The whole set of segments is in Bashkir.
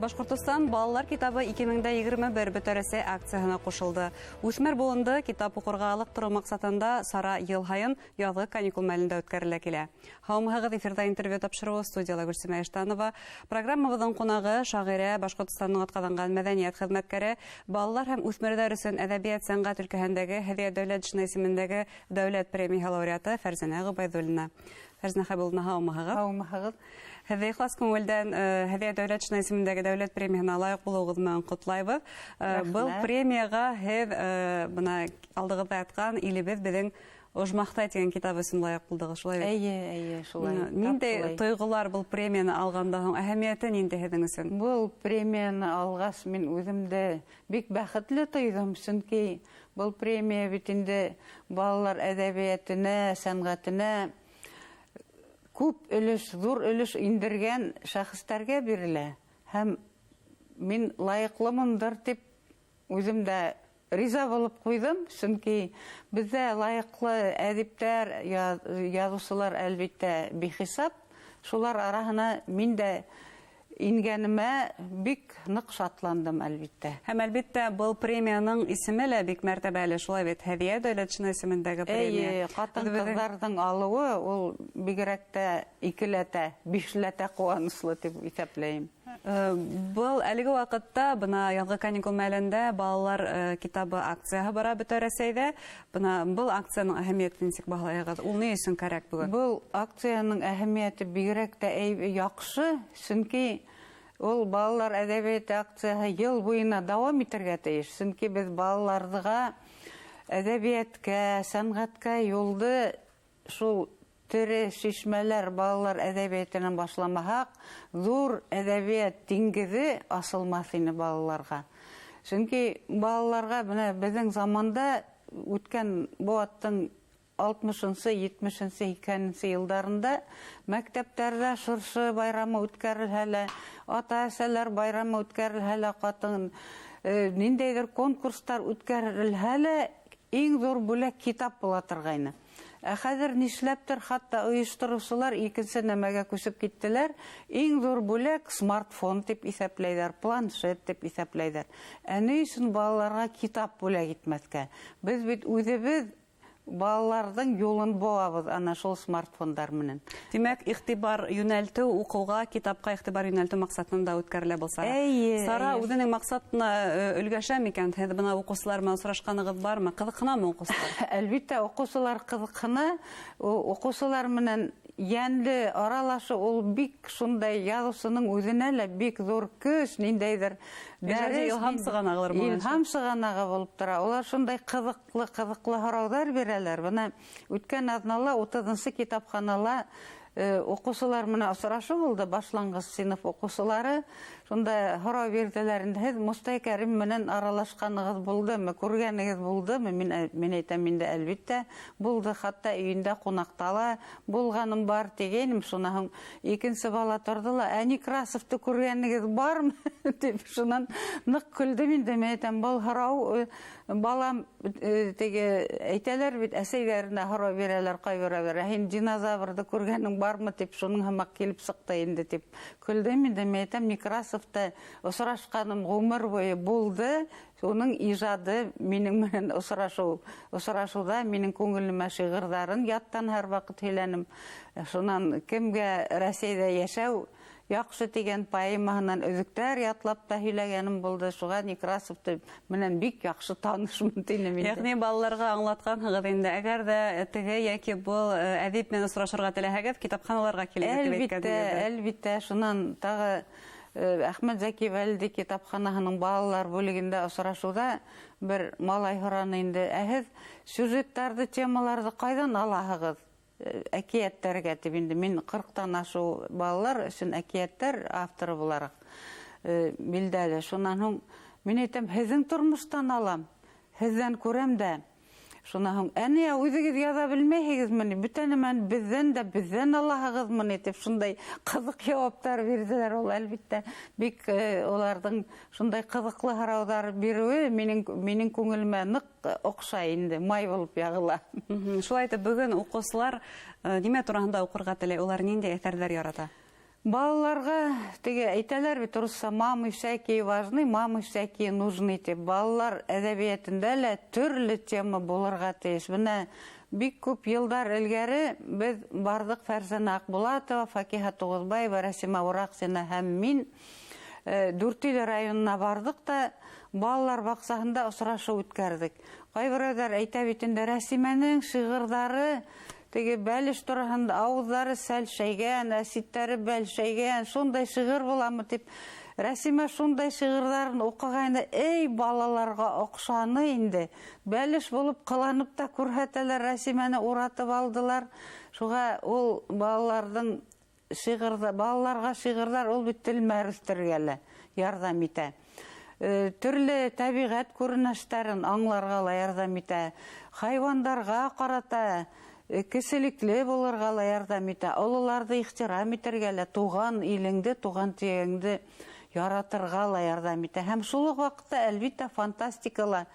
Башҡортостан балалар китабы 2021 Бөтә Рәсәй акцияһына ҡушылды. Үҫмер быуынды китап уҡырға ылыҡтырыу маҡсатында сара йыл һайын яҙғы каникул мәлендә үткәрелә килә. Һаумыһығыҙ, эфирҙа интервью тапшырыуы, студияла Гөлсимә Иштанова. Программабыҙҙың ҡунағы шағирә, Башҡортостандың атҡаҙанған мәҙәниәт хеҙмәткәре, балалар һәм үҫмерҙәр өсөн әҙәбиәт сәнғәт өлкәһендәге Һәҙиә Дәүләтшина исемендәге дәүләт премияһы лауреаты Фәрзәнә Ғөбәйҙуллина. Фәрзәнә Хәбибулловна, һаумыһығыҙ. Һаумыһығыҙ. Һеҙҙе ихлас күңелдән Һәҙиә Дәүләтшина исемендәге дәүләт премияһына лайыҡ булыуығыҙ менән ҡотлайбыҙ. Был премияға һеҙ бына алдығыҙҙа ятҡан «Илебеҙ беҙҙең ожмахта» тигән китап өсөн лайыҡ булдығыҙ, шулай бит? Эйе, эйе, шулай. Ниндәй тойғолар был премияны алғанда һуң, әһәмиәте ниндәй һеҙҙең өсөн? Был премияны алғас, мин үҙемде бик бәхетле тойҙом, сөнки был премия бит инде балалар әҙәбиәтенә, сәнғәтенә күп өлөш, ҙур өлөш индергән шәхестәргә бирелә. Һәм мин лайыҡлымындыр тип үҙем дә риза булып ҡуйҙым, сөнки беҙҙә лайыҡлы әҙиптәр, яҙыусылар әлбиттә бихисап. Шулар араһына мин дә ингәнемә бик ныҡ шатландым, әлбиттә. Һәм әлбиттә был премияның исеме лә бик мәртәбәле, шулай бит? Һәҙиә Дәүләтшина исемендәге премия. Эйе, ҡатын-ҡыҙҙарҙың алыуы ул бигерәк тә икеләтә, бишләтә ҡыуаныслы тип иҫәпләйем. Был әлеге ваҡытта бына яҙғы каникул мәлендә балалар китабы акцияһы бара бөтә Рәсәйҙә. Бына был акцияның әһәмиәтен нисек баһалайһығыҙ? Ул ни өсөн кәрәк бөгөн? Был акцияның әһәмиәте бигерәк тә яҡшы, сөнки ул балалар әҙәбиәте акцияһы йыл буйына дауам итергә тейеш. Сөнки беҙ балаларҙыға әҙәбиәткә, сәнғәткә юлды шул тере шишмәләр балалар әҙәбиәтенән башламаһаҡ, ҙур әҙәбиәт диңгеҙе асылмаҫ ине балаларға. Сөнки балаларға бына беҙҙең заманда үткән быуаттың алтмышынсы, етмешенсе, һикһәненсе йылдарында мәктәптәрҙә шыршы байрамы үткәрелһә лә, ата-әсәләр байрамы үткәрелһә лә, ҡатын ниндәйҙер конкурстар үткәрелһә лә, иң ҙур бүләк китап була торғайны. Ә хәҙер нишләптер хатта ойоштороусылар икенсе нәмәгә күсеп киттеләр. Иң ҙур бүләк смартфон тип иҫәпләйҙәр, планшет тип иҫәпләйҙәр. Ә ни өсөн балаларға китап бүләк итмәҫкә? Беҙ бит үҙебеҙ балаларҙың юлын быуабыҙ ана шул смартфондар менән. Тимәк, иғтибар йүнәлтеү, уҡыуға, китапҡа иғтибар йүнәлтеү маҡсатында үткәрелә был сара. Эйе, Сара үҙенең маҡсатына өлгәшә микән? Һеҙ бына уҡыусылар менән осрашҡанығыҙ бармы? Ҡыҙыҡһынамы уҡыусылар? Әлбиттә, уҡыусылар ҡыҙыҡһына. Уҡыусылар менән йәнле аралашыу ул бик шундай яҙыусының үҙенә лә бик ҙур көс, ниндәйҙер дәрес, илһам сығанағылыр моның өсөн. Илһам сығанағы булып тора. Улар шундай ҡыҙыҡлы һорауҙар бирәләр. Бына үткән аҙнала утыҙынсы китапханала уҡыусылар менән осрашыу булды, башланғыс синыф уҡыусылары. Шунда һорау бирҙеләр инде, һеҙ Мостай Кәрим менән аралашҡанығыҙ булдымы, күргәнегеҙ булдымы? Мин әйтәм инде, әлбиттә булды, хатта өйөндә ҡунаҡта ла булғаным бар тигәйнем. Шунан һуң икенсе бала торҙо ла, ә Некрасовты күргәнегеҙ бармы? тип, шунан ныҡ көлдөм инде. Мин әйтәм, был һорау, балам, теге әйтәләр бит, әсәйҙәренә һорау бирәләр ҡайберәүҙәр, ә һин динозаврҙы күргәнең бармы тип, шуның һымаҡ килеп сыҡты инде тип көлдөм инде. Мин әйтәм, Некрасовты осрашҡаным ғүмер буйы булды, уның ижады минең менән осрашыуҙа минең күңелемә шиғырҙарын яттан һәр ваҡыт һөйләнем. Шунан кемгә Рәсәйҙә йәшәү яҡшы тигән поэмаһынан өҙөктәр ятлап та һөйләгәнем булды. Шуға Некрасовты менән бик яҡшы танышмын тинем инде. Йәғни балаларға аңлатҡанһығыҙ инде, әгәр ҙә теге йәки был әҙип менән осрашырға теләһәгеҙ, китапханаларға килегеҙ тип Әлбиттә, әйткәнегеҙ. әлбиттә. Шунан тағы Әхмәт Зәки Вәлиди китапханаһының балалар бүлегендә осрашыуҙа бер малай һораны инде, ә һеҙ сюжеттарҙы, темаларҙы ҡайҙан алаһығыҙ? Әкиәттәргә тип инде, мин ҡырҡтан ашыу балалар өсөн әкиәттәр авторы булараҡ билдәле. Шунан һуң мин әйтәм, һеҙҙең тормоштан алам, һеҙҙән күрәм дә. Шунан һуң, ә ни, үҙегеҙ яҙа белмәйһегеҙме ни? Бөтә нәмәне беҙҙән дә беҙҙән алаһығыҙмы ни? Тип шундай ҡыҙыҡ яуаптар бирҙеләр. Ул әлбиттә бик уларҙың шундай ҡыҙыҡлы һорауҙар биреүе минең күңелемә ныҡ оҡшай инде, май булып яғыла. Шулай итеп, бөгөн уҡыусылар нимә тураһында уҡырға теләй? Улар ниндәй әҫәрҙәр ярата? Балаларға теге әйтәләр бит русса, мамы всякие важны, мамы всякие нужны тип. Балалар әҙәбиәтендә лә төрлө тема булырға тейеш. Бына бик күп йылдар элгәре беҙ барҙыҡ Фәрзәнә Аҡбулатова, Факиһа Туғыҙбаева, Рәсимә Ураҡсина һәм мин Дүртөйлө районына барҙыҡ та балалар баҡсаһында осрашыу үткәрҙек. Ҡайберәүҙәр әйтә бит инде, Рәсимәнең шиғырҙары теге бәлеш тураһында, ауыҙҙары сәлшәйгән, әситтәре бәлшәйгән, шундай шиғыр буламы тип. Рәсимә шундай шиғырҙарын уҡығайны, эй, балаларға оҡшаны инде. Бәлеш булып ҡыланып та күрһәтәләр, Рәсимәне уратып алдылар. Шуға ул балаларҙың шиғырҙа, балаларға шиғырҙар ул бит телмәр үҫтерергә лә ярҙам итә. Төрлө тәбиғәт күренештәрен аңларға ла ярҙам итә. Хайуандарға ҡарата кеселекле булырға ла ярҙам итә. Ололарҙы ихтирам итергә лә, туған илеңде, туған төйәгеңде яратырға ла ярҙам итә. Һәм шул уҡ ваҡытта, әлбиттә, фантастикала,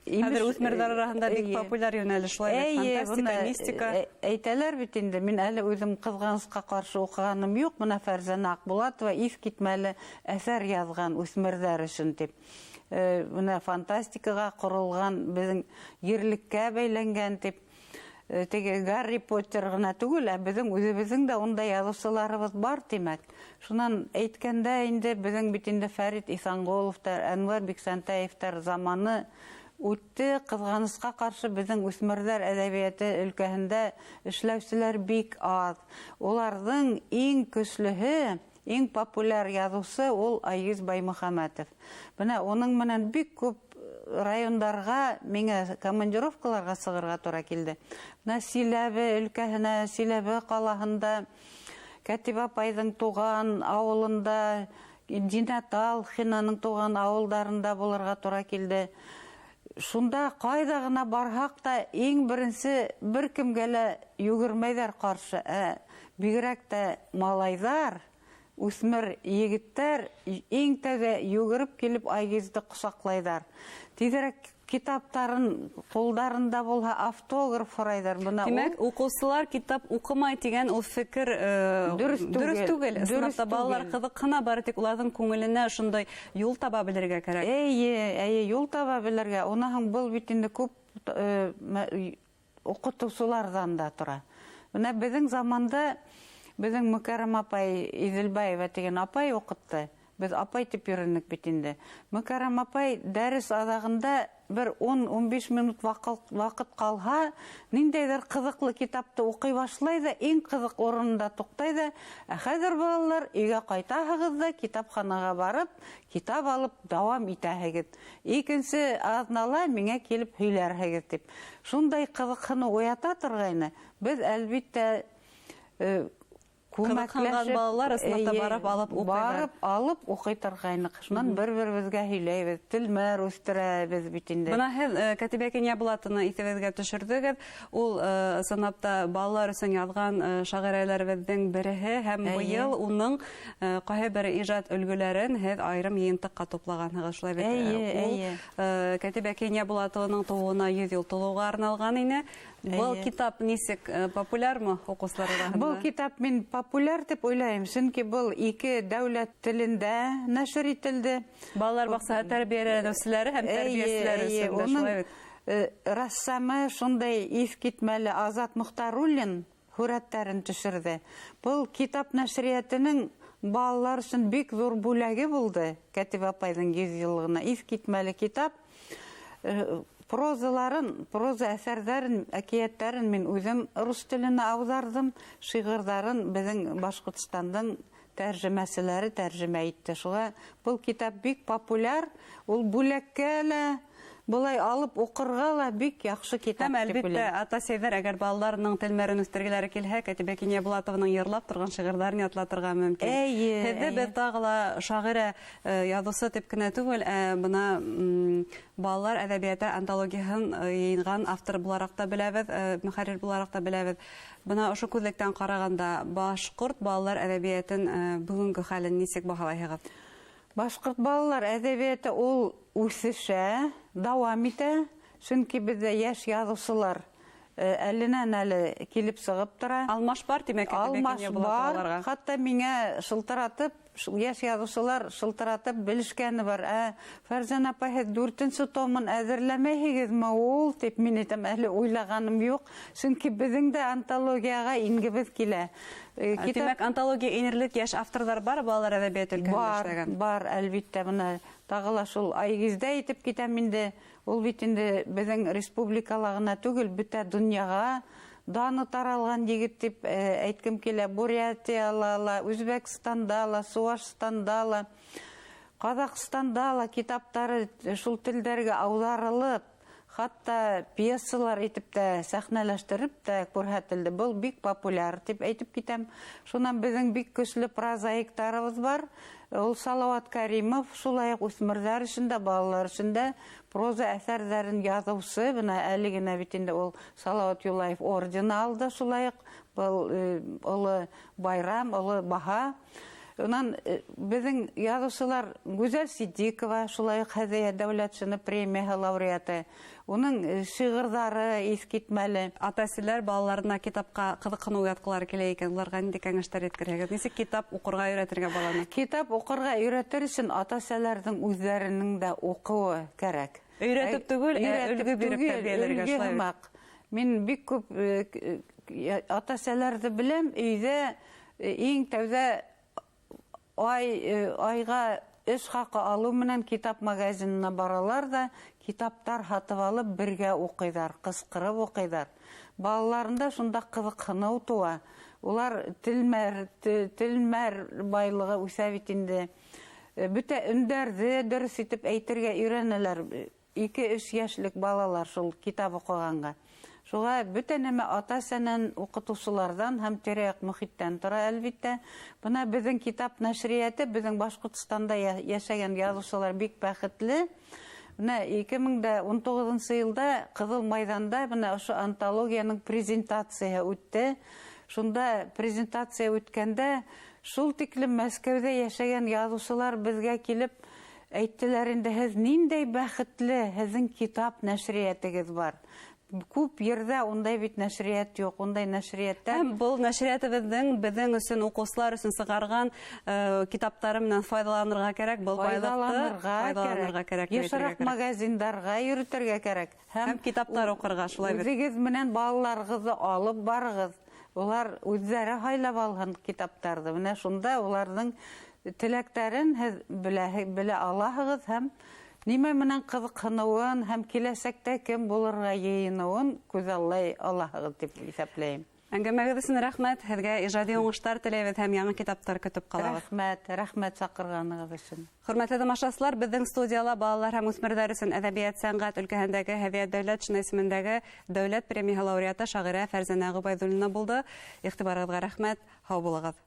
Хәҙер үҫмерҙәр араһында бик популяр йүнәлеш шулай бит, фантастика, мистика. Әйтәләр бит инде, мин әле үҙем ҡыҙғанысҡа ҡаршы уҡығаным юҡ, бына Фәрзәнә Аҡбулатова иҫ китмәле әҫәр яҙған үҫмерҙәр өсөн тип. Бына фантастикаға ҡоролған, беҙҙең ерлеккә бәйләнгән тип. Теге Гарри Поттер ғына түгел, ә беҙҙең үҙебеҙҙең дә ундай яҙыусыларыбыҙ бар, тимәк. Шунан әйткәндә инде, беҙҙең бит инде Фәрит Иҫанғоловтар, Әнүәр Биксәнтәевтар заманы үтте. Ҡыҙғанысҡа ҡаршы беҙҙең үҫмерҙәр әҙәбиәте өлкәһендә эшләүселәр бик аҙ. Уларҙың иң көслөһө, иң популяр яҙыусы ул Айгиз Баймөхәмәтов. Бына уның менән бик күп райондарға миңә командировкаларға сығырға тура килде. Бына Силәбе өлкәһенә, Силәбе ҡалаһында, Кәтибә апайҙың туған ауылында, Динә Талхинаның туған ауылдарында булырға тура килде. Шунда ҡайҙа ғына барһаҡ та, иң беренсе бер кемгә лә йүгермәйҙәр ҡаршы. Бигерәк тә малайҙар, үҫмер егеттәр иң тәүҙә йүгереп килеп Айгизде ҡосаҡлайҙар. Тиҙерәк китаптарын ҡулдарында булһа автограф һорайҙар. Бына ул Тимәк, уҡыусылар китап уҡымай тигән ул фекер Дөрөҫ түгел. дөрөҫ түгел. Дөрөҫ Ысынлап та балалар түгел. ҡыҙыҡһына, бары тик уларҙың күңеленә ошондай юл таба белергә кәрәк. Эйе, эйе, юл таба белергә. Унан һуң был бит инде күп уҡытыусыларҙан да тора. Бына беҙҙең заманда беҙҙең Мөкәррәм апай Иҙелбаева тигән апай уҡытты. Беҙ апай тип йөрөнөк бит инде. Мөкәррәм апай дәрес аҙағында бер ун-ун биш минут ваҡыт ҡалһа, ниндәйҙер ҡыҙыҡлы китапты уҡый башлай ҙа, иң ҡыҙыҡ урынында туҡтай ҙа. Ә хәҙер балалар өйгә ҡайтаһығыҙ ҙа, китапханаға барып, китап алып дауам итәһегеҙ. Икенсе аҙнала миңә килеп һөйләрһегеҙ тип. Шундай ҡыҙыҡһыныу уята торғайны. Беҙ әлбиттә Ҡыҙыҡһынған күмәкләшеп, балалар ысынлап та эйе, барып алып уҡыйҙар. Барып алып уҡый торғайныҡ. Шунан бер-беребеҙгә һөйләйбеҙ, телмәр үҫтерәбеҙ бит инде. Бына һеҙ Кәтибә Кинйәбулатованы иҫегеҙгә төшөрҙөгөҙ. Ул ысынлап та балалар өсөн яҙған шағирәләребеҙҙең береһе һәм быйыл уның ҡайһы бер ижад өлгөләрен һеҙ айырым йыйынтыҡҡа туплағанһығыҙ, шулай бит? Эйе, Ул, эйе. Кәтибә Кинйәбулатованың тыуыуына 100 йыл тулыуға арналған ине. Был китап нисек популярмы уҡыусылар араһында? Был китап мин популяр тип уйлайым, сөнки был ике дәүләт телендә нәшер ителде. Балалар баҡсаһы тәрбиәләнеүселәре һәм тәрбиәселәре өсөн дә Уның, шулай бит. Рәссамы шундай иҫ китмәле Азат Мөхтәруллин һүрәттәрен төшөрҙө. Был китап нәшриәтенең балалар өсөн бик ҙур бүләге булды Кәтибә апайҙың 100 йыллығына. Иҫ китмәле китап. Прозаларын, проза әҫәрҙәрен, әкиәттәрен мин үҙем рус теленә ауҙарҙым, шиғырҙарын беҙҙең Башҡортостандың тәржемәселәре тәржемә итте. Шуға был китап бик популяр, ул бүләккә лә, былай алып уҡырға ла бик яҡшы китап Һәм тип әлбиттә, уйлайым. ата-әсәйҙәр әгәр балаларының телмәрен үҫтергеләре килһә, Кәтибә Кинйәбулатованың йырлап торған шиғырҙарын ятлатырға мөмкин. Һеҙҙе беҙ тағы ла шағирә, яҙыусы тип кенә түгел, ә бына балалар әҙәбиәте антологияһын йыйынған автор булараҡ та беләбеҙ, мөхәррир булараҡ та беләбеҙ. Бына ошо күҙлектән ҡарағанда башҡорт балалар әҙәбиәтен бөгөнгө хәлен нисек баһалайһығыҙ? Башҡорт балалар әҙәбиәте ул үҫешә, дауам итә, сөнки беҙҙә йәш яҙыусылар Әленән әле килеп сығып тора. Алмаш бар, тимәк, Алмаш бар. Хатта миңә шылтыратып, йәш яҙыусылар шылтыратып белешкәне бар. Фәрзәнә апай, һеҙ 4-нсе томын әҙерләмәйһегеҙме ул? Тип мин әйтәм, әле уйлағаным юҡ. Сөнки беҙҙең дә антологияға ингебеҙ килә. Тимәк, антология инерлек йәш авторҙар бар, балалар әҙәбиәте өлкәһендә эшләгән. Бар, әлбиттә, бына тағы ла шул Айгиздә әйтеп китәм инде. Ул бит инде беҙҙең республикала ғына түгел, бөтә донъяға даны таралған егет тип әйткем килә. Бурятияла ла, Үзбәкстанда ла, Суашстанда ла, Ҡаҙағстанда ла китаптары шул телдәргә ауҙарылып, хатта пьесалар итеп тә, сәхнәләштереп тә күрһәтелде. Был бик популяр тип әйтеп китәм. Шунан беҙҙең бик көслө прозаиктарыбыҙ бар. Ул Салауат Каримов, шулай уҡ үҫмерҙәр өсөн дә, балалар өсөн дә проза әҫәрҙәрен яҙыусы. Бына әле генә бит инде ул Салауат Юлаев ордены алды, шулай уҡ был оло байрам, оло баһа. Унан беҙҙең яҙыусылар Гүзәл Сиддиҡова, шулай уҡ Һәҙиә Дәүләтшина премияһы лауреаты. Уның шиғырҙары иҫ китмәле. Ата-әсәләр балаларына китапҡа ҡыҙыҡһыныу уятҡылары килә икән, уларға ниндәй кәңәштәр еткерәһегеҙ? Нисек китап уҡырға өйрәтергә баланы? Китап уҡырға өйрәтер өсөн ата-әсәләрҙең үҙҙәренең дә уҡыуы кәрәк. Өйрәтеп түгел, өлгө биреп тәрбиәләргә шулай бит. Мин бик күп ата-әсәләрҙе беләм, өйҙә иң тәүҙә айға эш хаҡы алыу менән китап магазинына баралар ҙа, китаптар һатып алып бергә уҡыйҙар, ҡысҡырып уҡыйҙар. Балаларында шунда ҡыҙыҡһыныу тыуа. Улар телмәр байлығы үҫә бит инде. Бөтә өндәрҙе дөрөҫ итеп әйтергә өйрәнәләр. 2-3 йәшлек балалар шул китап уҡығанға. Шуға бөтә нәмә ата-әсәнән, уҡытыусыларҙан һәм тирә-яҡ мөхиттән тора, әлбиттә. Бына беҙҙең китап нәшриәте, беҙҙең Башҡортостанда йәшәгән яҙыусылар бик бәхетле. Бына 2019 йылда Ҡыҙыл майҙанда бына ошо антологияның презентацияһы үтте. Шунда презентация үткәндә шул тиклем Мәскәүҙә йәшәгән яҙыусылар беҙгә килеп әйттеләр инде, һеҙ ниндәй бәхетле, һеҙҙең китап нәшриәтегеҙ бар. Күп ерҙә ундай бит нәшриәт юҡ, ундай нәшриәттәр. Һәм был нәшриәтебеҙҙең беҙҙең өсөн, уҡыусылар өсөн сығарған китаптары менән файҙаланырға кәрәк, был байлыҡты файҙаланырға кәрәк, Йышыраҡ магазиндарға йөрөтөргә кәрәк. Һәм китаптар уҡырға, шулай бит. Үҙегеҙ менән балаларығыҙҙы алып барығыҙ. Улар үҙҙәре һайлап алһын китаптарҙы. Бына шунда уларҙың теләктәрен һеҙ белә алаһығыҙ һәм нимә менән ҡыҙыҡһыныуын һәм киләсәктә кем булырға йыйыныуын күҙаллай алаһығыҙ тип иҫәпләйем. Әңгәмәгеҙ өсөн рәхмәт, һеҙгә ижади уңыштар теләйбеҙ һәм яңы китаптар көтөп ҡалабыҙ. Рәхмәт, рәхмәт саҡырғанығыҙ өсөн. Хөрмәтле тамашасылар, беҙҙең студияла балалар һәм үҫмерҙәр өсөн әҙәбиәт сәнғәт өлкәһендәге Һәҙиә Дәүләтшина исемендәге дәүләт премияһы лауреаты шағирә Фәрзәнә Ғөбәйҙуллина булды. Иғтибарығыҙға рәхмәт, һау булығыҙ.